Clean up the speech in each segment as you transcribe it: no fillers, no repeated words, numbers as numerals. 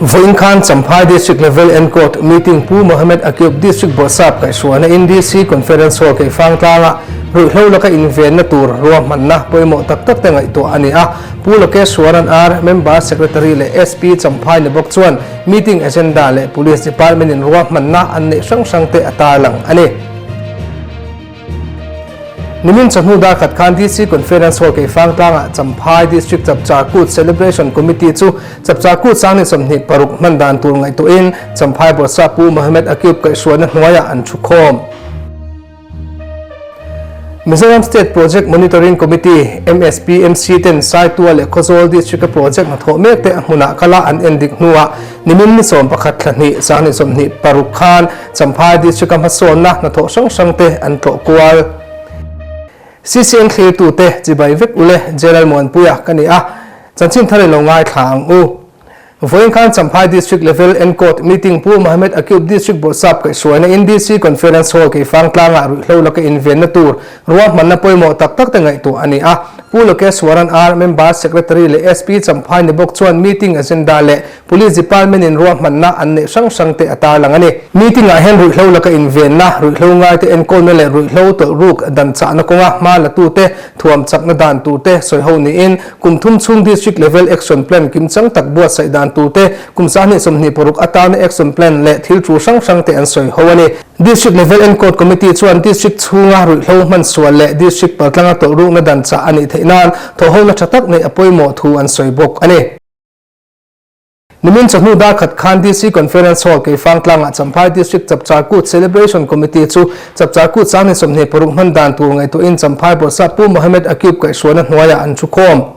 Vawiin khan Champhai District Level Encourt Meeting Pu Mohammed Akyub District Bawrhsap kaihhruaina in DC Conference Hall Keifang tlangah ruihhlo laka invenna tur ruahmanna pawimawh tak tak te ngaihtuah a ni a. Pu Lokesh Swaran ar, Member Secretary leh SP Champhai ni bawk chuan meeting agenda leh Police Department in ruahmanna an neih hrang hrang te a tarlang a ni. Nimin chawhnu darkhat khan DC Conference Hall Keifang tlangah Champhai District Chapchar Kut Celebration Committee chu Chapchar Kut 2026 hman dan tur ngaihtuahin Champhai Bawrhsa Pu Mohammed Akyub kaihhruaina hnuaiah an thukhawm. Mizoram State Project Monitoring Committee, MSPMC, ten Saitua leh Khawzawl District-a project hnathawh mek te a hmunah kala an en dik hnuah nimin ni 11 thla hnih 2026 khan Champhai District-a hmasawnna hnathawh hrang hrang te an tlawh kual. CCM thlirtute chibai vek ule General Muanpuia ka ni a, chanchin thar i lo ngaithla ang u. Vawiin khan Champhai District Level Encourt Meeting Pu Mohammed Akyub District Bawrhsap kaihhruaina in DC Conference Hall Keifang tlangah ruihhlo laka invenna tur ruahmanna pawimawh tak tak te ngaihtuah a ni a. Pu Lokeswaran ar Member Secretary leh SP Champhai ni bawk chuan meeting agenda leh Police Department in ruahmanna an neih hrang hrang te a tarlang a ni. Meeting ah hian ruihhlo laka invenna, ruihhlo ngaite enkawlna leh ruihhlo tawlh ruk dan chahna kawnga hma la tute thuam chakna dan tur te sawi ho niin kum thum chhung District Level Action Plan kimchang tak buatsaih dan tur te, kum 2026 atana Action Plan leh thil tul hrang hrang te an sawi ho a ni. District Level Encourt Committee chuan District chhunga ruihhlo hman sual leh District paltlanga tawlh rukna dan chah a nih theih nan thawhhona tha tak neih a pawimawh thu an sawi bawk a ni. Nimin chawhnu darkhat khan DC Conference Hall Keifang tlangah Champhai District Chapchar Kut Celebration Committee chu Chapchar Kut 2026 hman dan tur ngaihtuahin Champhai Bawrhsap Pu Mohammed Akyub kaihhruaina hnuaiah an thukhawm.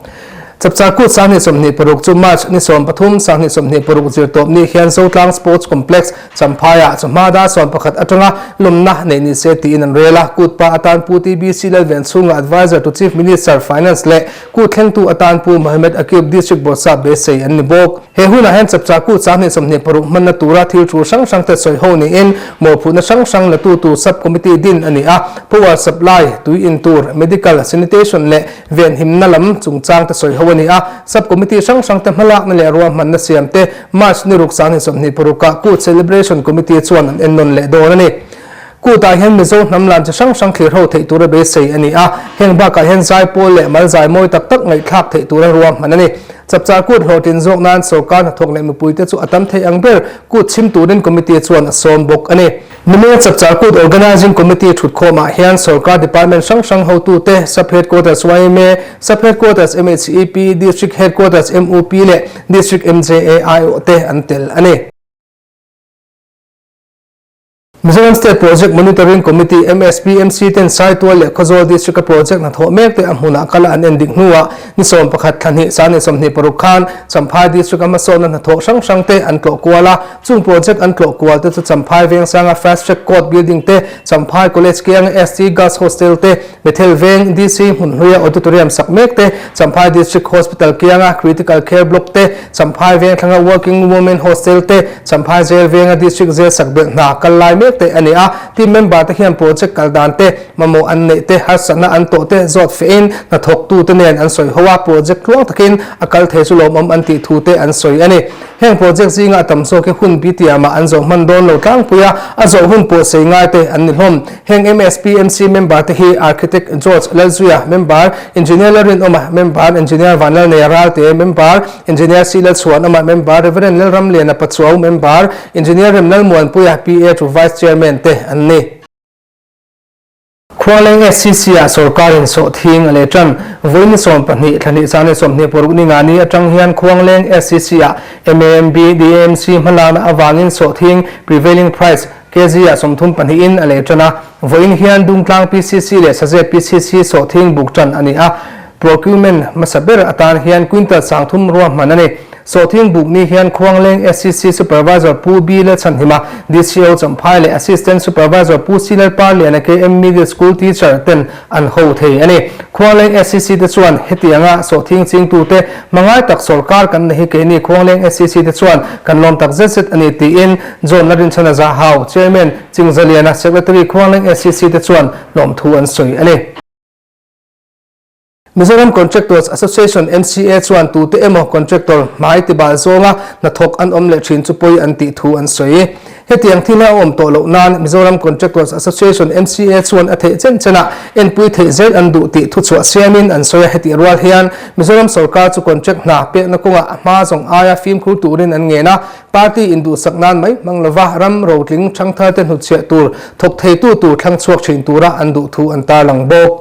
Chapchar Kut 2026 chu March ni 13, 2026 zirtawp ni hian Zotlang Sports Complex Champhaiah chawhma dar 11 atanga lawmna neih ni se tiin an rel a, Kut pa atan Pu TBC Lalvenchhunga Advisor to Chief Minister, Finance leh Kut thlengtu atan Pu Mohammed Akyub District Bawrhsap beisei an ni bawk. He hunah hian Chapchar Kut 2026 hmanna tura thil tul hrang hrang te sawi ho niin mawhphurhna hrang hrang la tu tur Sub Committee din a ni a, Power Supply, tui in tur, Medical, Sanitation leh venhimna lam chungchang te sawi ho a ni a, Sub Committee hrang hrang te hmalakna leh ruahmanna siam te March ni ruk 2026 ah Kut Celebration Committee chuan an ennawn leh dawn a ni. Kutah hian Mizo hnam lan chi hrang hrang thlir ho theih tura beisei a ni a, heng bakah hian zaipawl leh mal zai mawi tak tak ngaihthlak theih tura ruahman a ni. Chapchar kut hlawhtlin zawk nan sorkar hnathawk leh mipuite chu a tam thei ang ber kut chhim turin committee chuan a sawm bawk a ni. Nimina Chapchar Kut Organising Committee thutkhawmah hian sorkar department hrang hrang hotute, Sub Headquarters yma, Sub Headquarters MHEP, District Headquarters MUP leh District MJA aiawhte an tel a ni. Mizoram State Project Monitoring Committee, MSPMC, ten Saitual leh Khawzawl District-a project hnathawh mek te a hmunah kala an en dik hnuah ni 11 thla hnih 2026 khan Champhai District-a hmasawnna hnathawh hrang hrang te an tlawh kual a. Chung project an tlawh kual te chu Champhai Vengsanga Fast Track Court Building te, Champhai College kianga ST Girls Hostel te, Bethel Veng DC hmun hluia Auditorium sak mek te, Champhai District Hospital kianga Critical Care Block te, Champhai Vengthlanga Working Women Hostel te, Champhai Jail venga District Jail sak belh hna kal lai mek te a ni a, team member te hian project kal dan te, mamawh an neih te, harsatna an tawh te zawt fehin hnathawktu te nen an sawi ho a, project tluang takin a kal thei chu lawmawm an tih thu te an sawi a ni. Heng project zinga a tam zawk hi hun bitiamah an zawh hman dawn lo tlangpui a, a zawh hun pawh sei ngai te an ni hlawm. Heng MSPMC member te hi Architect George Lalzuia, member, Engineer Lalrinawma, member, Engineer Vanlalneia Ralte, member, Engineer C Lalchhuanawma, member, Rev. Lalramliana Pachuau, member, Engineer Remlalmuanpuia, PA to Vice Chairman te an ni. Khualeng SCC ah sorkarin sawhthing a leh tan. Vawiin ni 12 thla hnih chang ni 26 ni nga ni atang hian Khuangleng SCC ah MAMB, DAMC hmalakna avangin sawhthing prevailing price kg ah 32 in a leh tan a. Vawiin hian Dungtlang PCC leh Sazep PCC sawhthing buk tan a ni a. Procurement hmasa ber atan hian quintal 3000 ruahman a ni. Sawhthing buk ni hian Khuangleng SCC Supervisor Pu B Lalchhanhima, DCO Champhai leh Assistant Supervisor Pu C Lalparliana KM Middle School Teacher ten an ho thei a ni. Khuangleng SCC te chuan hetianga sawhthing chingtute hmangai tak sawrkar kan nei hi keini Khuangleng SCC te chuan kan lawm tak zet zet a ni tiin John Larinchhana Zahau, Chairman, Chingzaliana, Secretary Khuangleng SCC te chuan lawmthu an sawi a ni. Mizoram Contractors Association, MCA, chuan tute emaw contractor hmai tibal zawnga hnathawk an awm leh thin chu pawi an tih thu an sawi. Hetiang thil a awm tawh loh nan Mizoram Contractors Association, MCA, chuan a theih chen chenah enpui theih zel an duh tih thuchhuah siamin an sawi a. Hetih rual hian Mizoram sorkar chu contract hna pekna kawngah a hma zawng aia fimkhur turin an ngen a, party induhsak nan mai hmang lova ram rotling thangtharte hnutchhiah tur thawk theitu tur thlang chhuak thin tura an duh thu an tarlang bawk.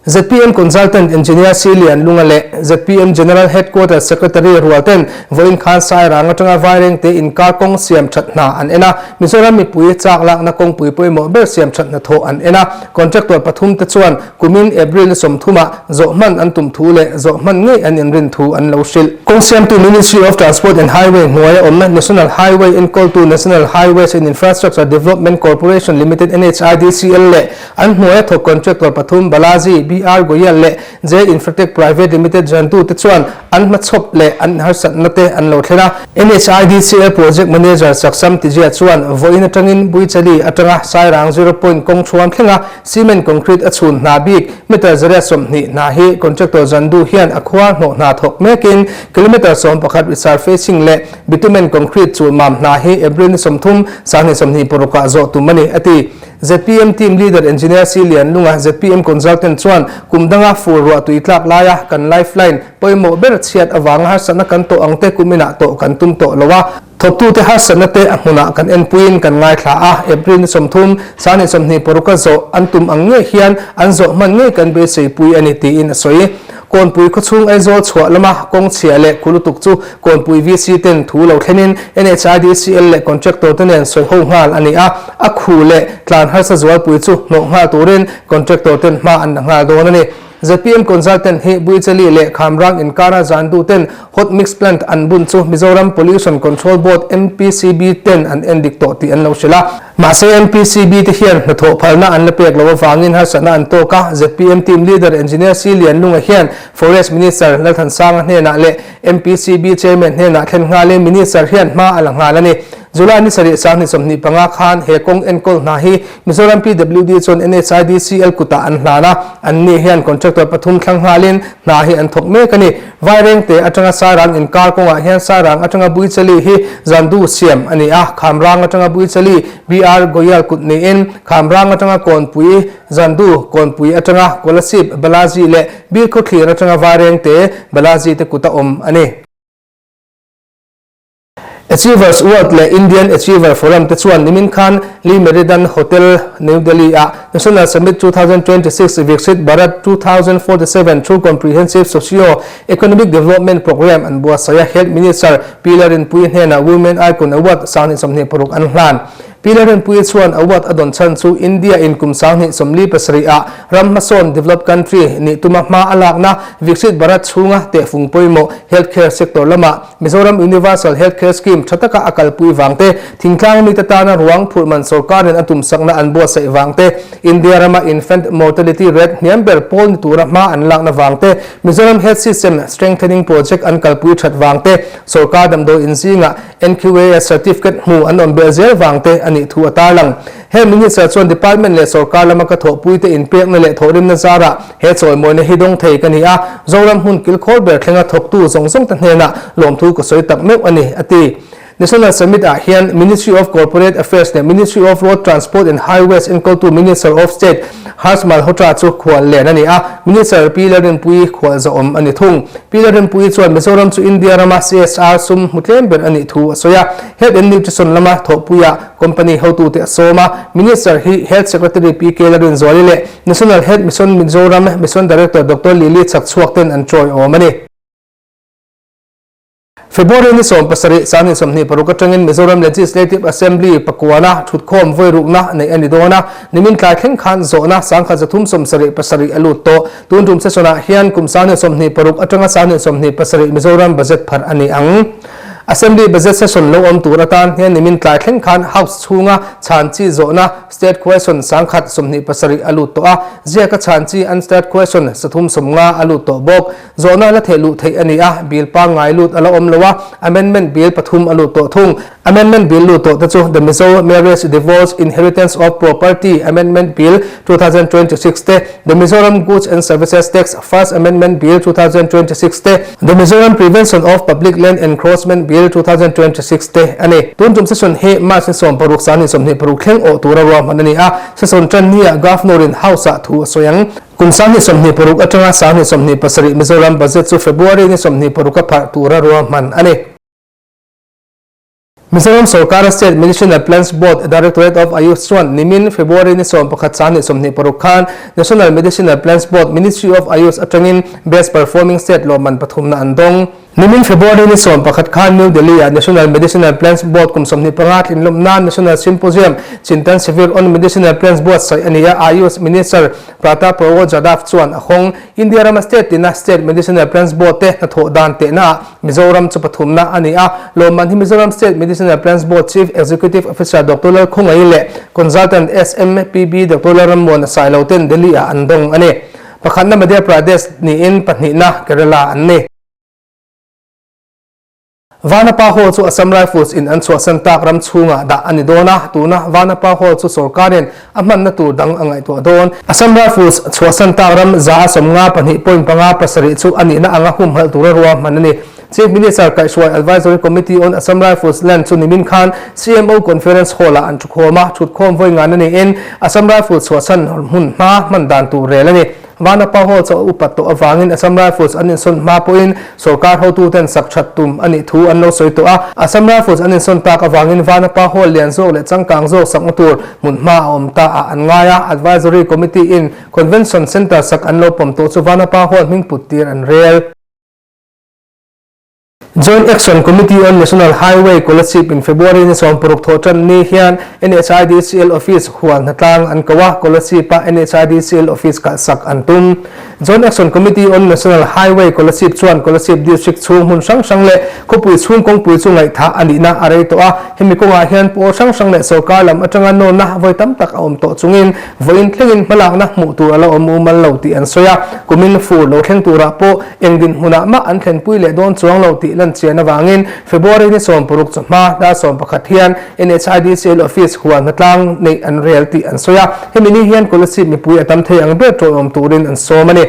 Zpm Consultant Engineer C Lian Lunga leh zpm General Headquarters Secretary rual ten vawiin khan Sairang atanga Vairengte inkar kawng siam that hna an en a, Mizoram mipui chak lakna kawngpui pawimawh ber siam that hnathawh an en a. Contractor pathum te chuan kumin April ni 30 ah zawh hman an tum thu leh zawh hman ngei an inrin thu an lo hrilh. Kawng siamtu Ministry of Transport and Highway hnuaia awmna National Highway enkawltu National Highways and Infrastructure Development Corporation Limited, NHIDCL, leh An hnuaia thawk contractor pathum Balaji, BR Goyal leh J Infratech Private Limited zantute chuan an hmachhawp leh an harsatna te an lo thlen a. NHIDCL Project Manager Saksam Tijia chuan vawiin atangin Buichali atanga Sairang Zero Point kawng thuam thlenga cement concrete a chhun hna bik meter 120 hna hi contractor zandu hian a khuar hnawh hna thawk mekin kilometre 11 resurfacing leh bitumen concrete chulmam hna hi April ni 30, 2026 ah zawh tum a ni, a ti. Zpm Team Leader Engineer C Lianlunga, zpm Consultant chuan kum danga fur ruah tui tlak laia kan lifeline pawimawh ber chhiat avanga harsatna kan tawh ang te kum inah tawh kan tum tawh lo a. Thawktute harsatna te a hmunah kan enpuiin kan ngaithla a, April ni 30, 2026 a zawh an tum ang ngei hian an zawh hman ngei kan beiseipui a ni tiin a sawi. Kawnpui khawchhung Aizawl chhuah lama kawng chhia leh khu lutuk chu Kawnpui VC ten thu lo thlenin NHIDCL leh contractor te nen sawi ho nghal a ni a, a khu leh tlan harsa zualpui chu hnawh nghal turin contractor ten hma an la nghal dawn a ni. Zpm consultant hi Buichali leh Khamrang inkara zandu ten hot mix plant an bun chu Mizoram Pollution Control Board, MPCB, ten an endik tawh tih an lo hrilh a. Mahse MPCB te hian hnathawh phalna an la pek loh avangin harsatna an tawk a, zpm team leader Engineer C Lianlunga hian Forest Minister Lalthansanga hnenah leh MPCB Chairman hnenah thlen nghalin Minister hian hma a la nghal a ni. July ni 7 2025 khan he kawng enkawl hna hi Mizoram PWD chuan NHIDCL kutah an hlan a, anni hian contractor pathum thlang nghalin hna hi an thawk mek a ni. Vairengte atanga Sairang inkar kawngah hian Sairang atanga Buichali hi Zandu siam a ni a, Khamrang atanga Buichali BR Goyal kut niin Khamrang atanga Kawnpui Zandu Kawnpui atanga Kolasib Balaji leh Bilkhawthlir atanga Vairengte Balaji te kut a awm a ni. Achievers World leh Indian Achiever Forum te chuan nimin khan Le Meridian Hotel, New Delhi-ah National Summit 2026 Viksit Bharat 2047 Through Comprehensive Socio Economic Development Programme an buatsaih a, Health Minister Pi Larinpuii hnenah Women Icon Award 2026 an hlan. Pi Larinpuii chuan award a dawn chhan chu India in kum 2047 ah ram hmasawn, developed country, nih tuma hma a lakna Viksit Bharat chhunga tehfung pawimawh health care sector lamah Mizoram Universal Health Care Scheme tha taka a kalpui vang te, thingtlang mite tana ruang phurhman sorkarin a tumsakna an buatsaih vang te, India rama infant mortality rate hniam ber pawl ni tura hma an lakna vang te, Mizoram Health System Strengthening Project an kalpui that vang te, sorkar damdawi inzingah NQAS certificate hmu an awm belh zel vang te a nih thu a tarlang. He Minister chuan Department leh sorkar lama ka thawhpuite inpekna leh thawhrimna zarah he chawimawina hi dawng thei ka ni a, Zoram hmun kilkhawr ber thlenga thawktu zawng zawng te hnenah lawmthu ka sawi tak meuh a ni, a ti. National Summit ah hian Ministry of Corporate Affairs leh Ministry of Road Transport and Highways enkawltu Minister of State Harsh Malhotra chu khual len a ni a, Minister Pi Lalrinpuii khual zawhawm a ni thung. Pi Lalrinpuii chuan Mizoram chu India rama CSR sum hmu tlem ber a nih thu a sawi a, Health and Nutrition lama thawhpuiah company hotute a sawm a, Minister hi Health Secretary PK Lalrinzuali leh National Health Mission Mizoram Mission Director Doctor Lily Chhakchhuak ten an tawiawm a ni. February ni 17, 2026 atangin Mizoram Legislative Assembly pakuana thutkhawm vawirukna neih a ni dawn a, nimin tlai thleng khan zawhna 1377 a lut tawh. Tun tum session-ah hian kum 2026 atanga 2027 Mizoram budget pharh a ni ang. Assembly budget session lo awm tur atan hian nimin tlai thleng khan House chhunga chhan chi zawhna State Question 1027 a lut tawh a, ziaka chhan chi Unstarred Question 350 a lut tawh bawk. Zawhna la theh luh theih a ni a, bill pangngai lut a la awm lo a, amendment bill pathum a lut tawh thung. Amendment Bill lut tawh te chu The Mizo Marriage, Divorce, Inheritance of Property Amendment Bill, 2026 te, The Mizoram Goods and Services Tax First Amendment Bill, 2026 te, The Mizoram Prevention of Public Land Encroachment Bill, 2026 te a ni. Tun tum session hi March ni 16 sang ni 26 thleng awh tura ruahman a ni a, session tan nia Governor-in House-ah thu a sawi ang. Kum 2026 atanga 2027 Mizoram Budget chu February ni 26 a pharh tura ruahman a ni. Mizoram sorkara State Medicinal Plants Board Directorate of Ayush chuan nimin February ni 11 chani 26 khan National Medicinal Plants Board Ministry of Ayush atangin Best Performing State lawmman pathumna an dawng. Nimin February ni 11 khan New Delhi-ah National Medicinal Plants Board kum 25 tlinlawm nan National Symposium Chintan Shivir on Medicinal Plants buatsaih a ni a, Ayush Minister Pratap Rao Jadhav chuan a hawng. India rama state tina State Medicinal Plants Board te hnathawh dan tehnaah Mizoram chu pathumna a ni a, lawmman hi Mizoram State Medicinal Plants Board Chief Executive Officer Doctor Lalkhungaii leh Consultant SMPB Doctor Lalrammuana Sailo ten Delhi-ah an dawng a ni. Pakhatna Madhya Pradesh niin pahnihna Kerala an ni. Vanapa Hall chu Assam Rifles in an chhuahsan tak ram chhungah dah a ni dawn a, tuna Vanapa Hall chu sorkarin a hmanna tur dang a ngaihtuah dawn. Assam Rifles chhuahsan tak ram 152 point panga pasarih chu a nihna anga humhalh tura ruahman a ni. Chief Minister kaihhruai Advisory Committee on Assam Rifles Land chu nimin khan CMO Conference Hall-ah an thukhawm a, thutkhawm vawi ngan a niin Assam Rifles chhuahsan hmun hma hman dan tur rel a ni. Vanapa Hall chu a upat tawh avangin Assam Rifles an insawn hma pawhin sorkar hotuten sak that tum a nih thu an lo sawi tawh a. Assam Rifles an insawn tak avangin Vanapa Hall lian zawk leh changkang zawk sakna tur hmun hma a awm ta ah an ngai a. Advisory Committee in Convention Centre sak an lo pawm tawh chu Vanapa Hall hming put tir an rel. Joint Action Committee on National Highway Kolasib in February ni 16 thawh tan ni hian NHIDCL Office hual hnatlang an ko a, Kolasib a NHIDCL Office kalhsak an tum. Joint Action Committee on National Highway Kolasib chuan Kolasib District chhung hmun hrang hrang leh khawpui chhung kawngpui chu ngaihthah a nihna a rei tawh a, hemi kawngah hian pawl hrang hrang leh sorkar lam atanga nawrna vawi tam tak a awm tawh chungin vawiin thlengin hmalakna hmuh tur a la awm mumal lo tih an sawi a, kumin fur lo thleng turah pawh Eng dinhmunah mah an thlenpui leh dawn chuang lo tih lan chian avangin February ni 16 chawhma dar 11 hian NHIDCL office huan hnatlang neih an rel tih an sawi a, hemi ni hian Kolasib mipui a tam thei ang ber tawihawm turin an sawm a ni.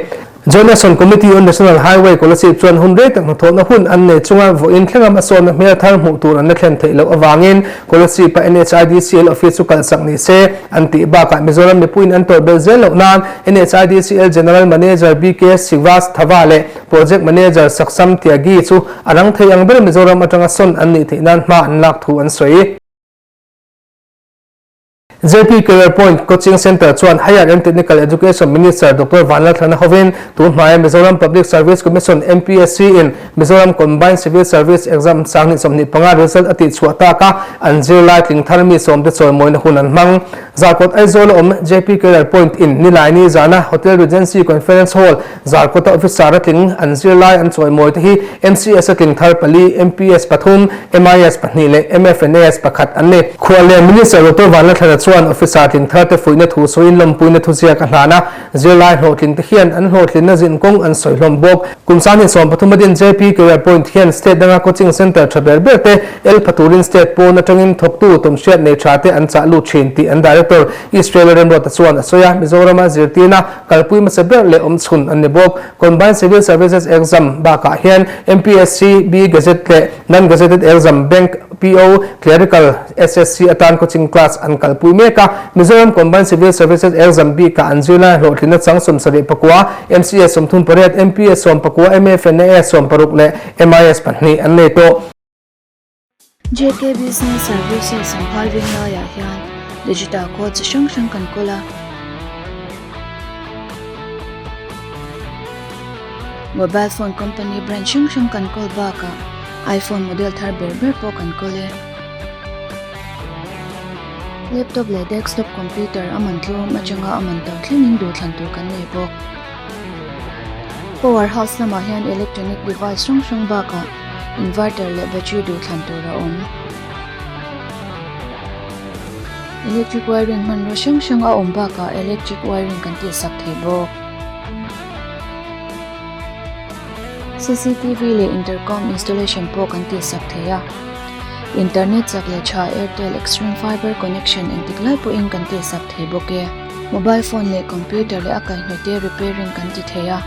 Joint Action Committee on National Highway Kolasib chuan hun rei tak hnathawhna hun an nei chunga vawiin thlenga hmasawnna hmel thar hmuh tur an la thlen theih loh avangin Kolasib-a NHIDCL office chu kalhsak ni se an tih bakah Mizoram mipuiin an tawrh belh zel loh nan NHIDCL General Manager BK Srivastava leh Project Manager Saksam Tyagi chu a rang thei ang ber Mizoram atanga sawn an nih theih nan hma an lak thu an sawi. JP Career Point Coaching Centre chuan Higher and Technical Education Minister Doctor Vanlalthlana hovin tun hmaia Mizoram Public Service Commission, MPSC, in Mizoram Combined Civil Service Exam 2025 result a tihchhuah tak a, an zirlai tling thar mi sawmte chawimawina hun an hmang. Zarkawt Aizawl a awm JP Career Point in Nilaini zana Hotel Regency Conference Hall, Zarkawta officer a tling an zirlai an chawimawi te hi MCS a tling thar pali, MPS pathum, MIS pahnih leh MFNAS pakhat an ni. Khuallian Minister Doctor Vanlalthlana chuan officer tling thar te fuihna thu sawiin lawmpuina thuziak a hlan a, zirlai hlawhtling te hian an hlawhtlinna zin kawng an sawi hlawm bawk. Kum 2013 a din JP Career Point hian state danga coaching centre tha ber ber te el pha turin state pawn atangin thawktu tumhriat nei tha te an chah lut thin tih an director Israel Remruata chuan a sawi a, Mizorama zirtirna kalpui hmasa ber leh awmchhun an ni bawk. Combined Civil Services Exam bakah hian MPSC, B Gazette leh Non-Gazetted Exam, Bank, PO, Clerical, SSC atan coaching class an kalpui mek a. Mizoram Combined Civil Services Exam bikah an zirlai hlawhtlinna chang 78, MCS 38, MPS 14, MFNAS 16 leh MIS pahnih an nei tawh. JK Business Services an phai veng laiah hian digital code chi hrang hrang kan kawl a. Mobile phone company brand hrang hrang kan kawl bakah iPhone model thar ber ber pawh kan kawl e. Laptop leh desktop computer a man tlawm atanga a man to thlengin duhthlan tur kan nei bawk. Power house lamah hian electronic device hrang hrang bakah inverter leh battery duhthlan tur a awm. Electric wiring hmanraw hrang hrang a awm bakah electric wiring kan tihsak thei bawk. Cctv leh intercom installation pawh kan tihsak thei a. Internet chak leh tha Airtel Xstream Fiber connection engtik lai pawhin kan tihsak thei bawk e. Mobile phone leh computer leh a kaihhnawih te repairing kan ti thei a.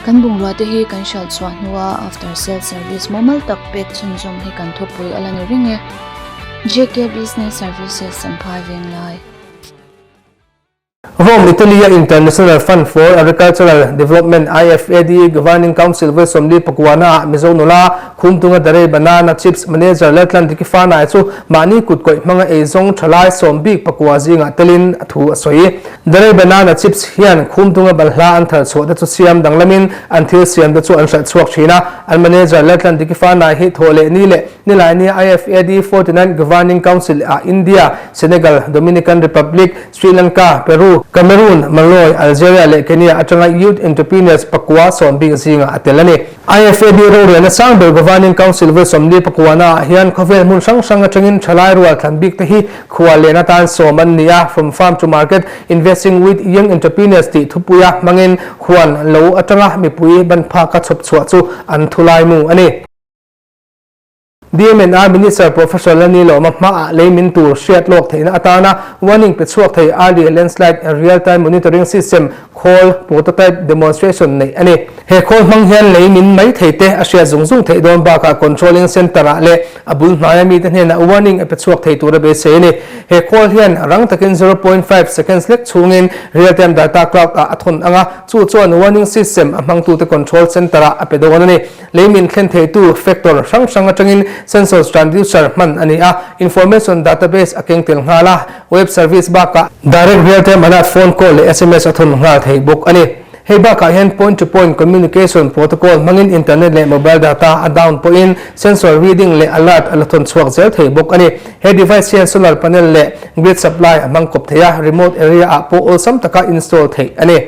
Kan bungrua te hi kan hralh chhuah hnua after sale service mumal tak pek chhunzawm hi kan thupui a la ni reng e. JK Business Services Champhai Venglai. Rome, Italy-a International Fund for Agricultural Development, IFAD, Governing Council vawi 44 ah Mizo nula Khumtunga Darei Banana Chips Manager Laltlan Dikifana chu mahni kutkawih hmanga eizawng thalai sawm bik pakua zingah telin a thu a sawi. Darei Banana Chips hian Khumtunga balhla an thar chhuah te chu siam danglamin an thil siam te chu an hralh chhuak thin a, an manager Laltlan Dikifana hi thawh leh ni leh Nilaini IFAD 49 Governing Council ah India, Senegal, Dominican Republic, Sri Lanka, Peru, Cameroon, Malawi, Algeria leh Kenya atanga Youth Entrepreneurs pakua sawm bik zingah a tel a ni. IFAD rorelna sang ber Governing Council vawi 44 ah hian khawvel hmun hrang hrang atangin thalai rual thlan bik te hi khua len atan sawm an ni a, From Farm to Market, Investing with Young Entrepreneurs tih thupuia hmangin huan lo atanga mipui ban phaka chhawp chhuah chu an thulai mu a ni. DMNR Minister Professor Lani Lawma hmaah lei min tur hriat lawk theihna atana warning pe chhuak thei early landslide real time monitoring system khawl prototype demonstration neih a ni. He khawl hmang hian lei min mai thei te a hriat zung zung theih dawn bakah controlling centre ah leh a bul hnaia mite hnenah warning a pe chhuak thei tur a beisei a ni. He khawl hian rang takin 0.5 seconds lek chhungin real time data cloud ah a thawn ang a, chu chuan warning system a hmangtute control centre ah a pe dawn a ni. Lei min thlen theitu factor hrang hrang atangin sensors transducer hman a ni a, information database a keng tel nghal a, web service bakah direct real-time alert phone call leh sms a thawn nghal thei bawk a ni. Hei bakah hian point-to-point communication protocol hmangin internet leh mobile data a down pawhin sensor reading leh alert a la thawn chhuak zel thei bawk a ni. He device hian solar panel leh grid supply a hmang kawp thei a, remote area ah pawh awlsam taka install theih a ni.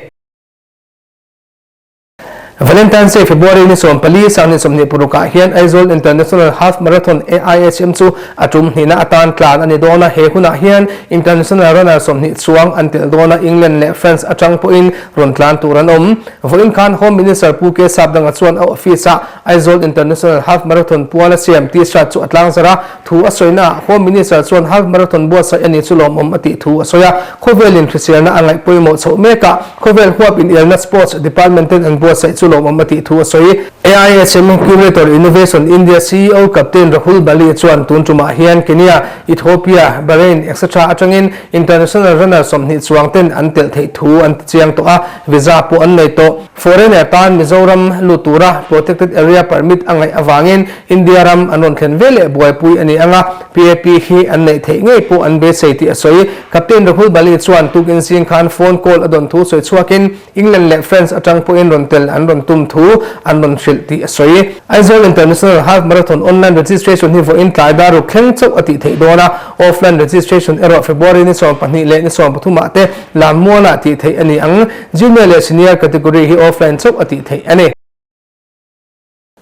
Valentine's Day February ni 14 sang ni 26 ah hian Aizawl International Half Marathon AIHM chu a tum hnihna atan tlan a ni dawn a, he hunah hian international runner 20 chuang an tel dawn a, England leh France atang pawhin rawn tlan tur an awm. Vawiin khan Home Minister Pu K Sapdanga chuan a office ah Aizawl International Half Marathon puala siam T-shirt chu a tlangzarh a, Thu a sawina ah Home Minister chuan Half Marathon buatsaih a ni chu lawmawm a tih thu a sawi a, khawvelin hriselna a ngaih pawimawh chhoh mek a, khawvel huap inelna Sports Department ten an buatsaih chu lawmawm a tih thu a sawi. AIHM Curator Innovation India ceo Captain Rahul Bali chuan tun tumah hian Kenya, Ethiopia, Bahrain etc atangin international runner 20 chuang ten an telh theih thu an ti chiang tawh a, visa pawh an nei tawh. Foreigner tan Mizoram lut tura Protected Area Permit a ngaih avangin India ram an rawn thlen ve leh buaipui a ni ang a, PAP hi an neih theih ngei pawh an beisei tih a sawi. Captain Rahul Bali chuan tukin zing khan phone call a dawn thu sawi chhuakin England leh France atang pawhin rawn tel an rawn tum thu an rawn hrilh tih a sawi. Aizawl International Half Marathon online registration hi vawiin tlai dar ruk thleng chauh a tih theih dawn a, offline registration erawh February ni 12 leh ni 13 ah te Lammualah tih theih a ni ang. Junior leh Senior category hi offline chauh a tih theih a ni.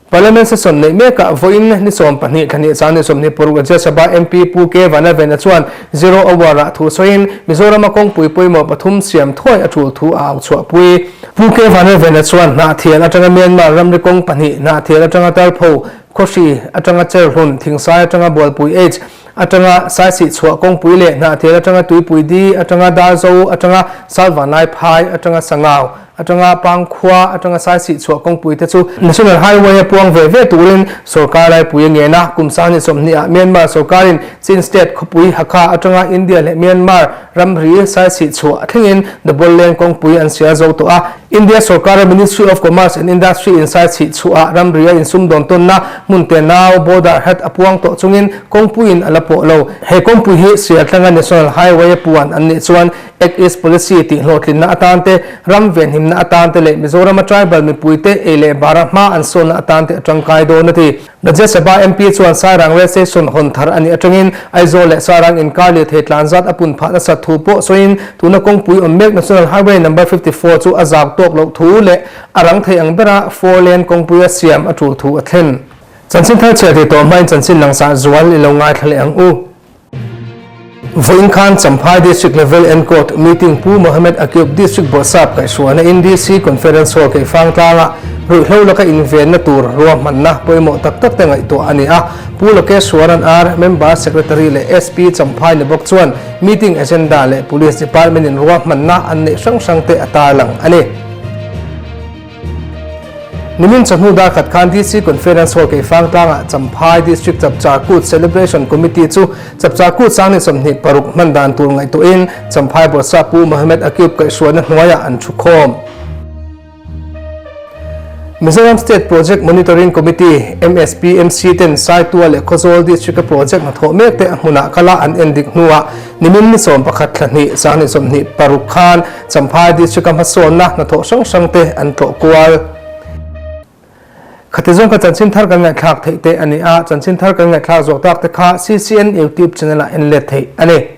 Parliament session neih mekah vawiin ni 12 thla hnih chang ni 26 Rajya Sabha MP Pu K Vanavena chuan Zero Hour-ah thu sawiin Mizorama kawngpui pawimawh pathum siam thuai a tul thu a au chhuahpui. Pu K Vanavena chuan Hnahthial atanga Myanmar ramri kawng pahnih, Hnahthial atanga Tarpho, Khawhri atanga Cherhlun, Thingsai atanga Bualpui H atanga Saisih chhuah kawngpui leh Hnahthial atanga Tuipui Di atanga Darzo atanga Salvanlai Phai atanga Sangau atanga Pangkhua atanga Saisih chhuah kawngpui te chu National Highway a puang ve ve turin sorkar laipui a ngen a, kum sang ni 20 ah Myanmar sorkarin Chin State khawpui Hakha atanga India leh Myanmar ramri Saisih chhuah thlengin Double Lane kawngpui an sial zo tawh a. India sorkara Ministry of Commerce and Industry in Saisih chhuah ramri a insumdawn tawnna hmun te nau border hat a puang tawh chungin kawngpuiin a la pawh lo. He kawngpui hi sial tlanga National Highway a puan an nih chuan Act East Policy tih hlawhtlinna atan te, ram venhimna atan te leh Mizorama tribal mipuite ei leh bara hma an sawnna atan te a tangkai dawn a ti. Rajya Sabha MP chuan Sairang Rail Station hawn thar a nih atangin Aizawl leh Sairang inkar lirthei tlan zat a pun phah nasat thu pawh sawiin tuna kawngpui awm mek National Highway Number 54 chu a zau tawk loh thu leh a rang thei ang bera four lane kawngpui a siam a tul thu a thlen. Chanchin thar chhiah tih tawh hmain chanchin langsah zual i lo ngaithla leh ang u. Vawiin khan Champhai District Level Encourt Meeting Pu Mohammed Akib District Bawrhsap kaihhruaina in DC Conference Hall Keifang tlangah Ruihhlo laka invenna tur ruahmanna pawimawh tak tak te ngaihtuah a ni a. Pu Lokeshwaran ar, Member Secretary leh SP Champhai ni bawk chuan meeting agenda leh Police Department in ruahmanna an neih hrang hrang te a tarlang a ni. Nimin chawhnu dar khat khan DC Conference Hall Keifang tlangah Champhai District Chapchar Kut Celebration Committee chu Chapchar Kut 2026 hman dan tur ngaihtuahin Champhai Bawrhsap Pu Mohammed Akib kaihhruaina hnuaiah an thukhawm. Mizoram State Project Monitoring Committee, MSPMC, ten Saitual leh Khawzawl District-a project hnathawh mek te a hmunah kala an endik hnuah nimin ni 11 thla hnih 2026 khan Champhai District-a hmasawnna hnathawh hrang hrang te an tlawh kual. Khati zawng kha chanchin thar kan ngaihthlak theih te a ni a, chanchin thar kan ngaihthlak zawh tak te kha CCN YouTube channel-ah en let theih a ni.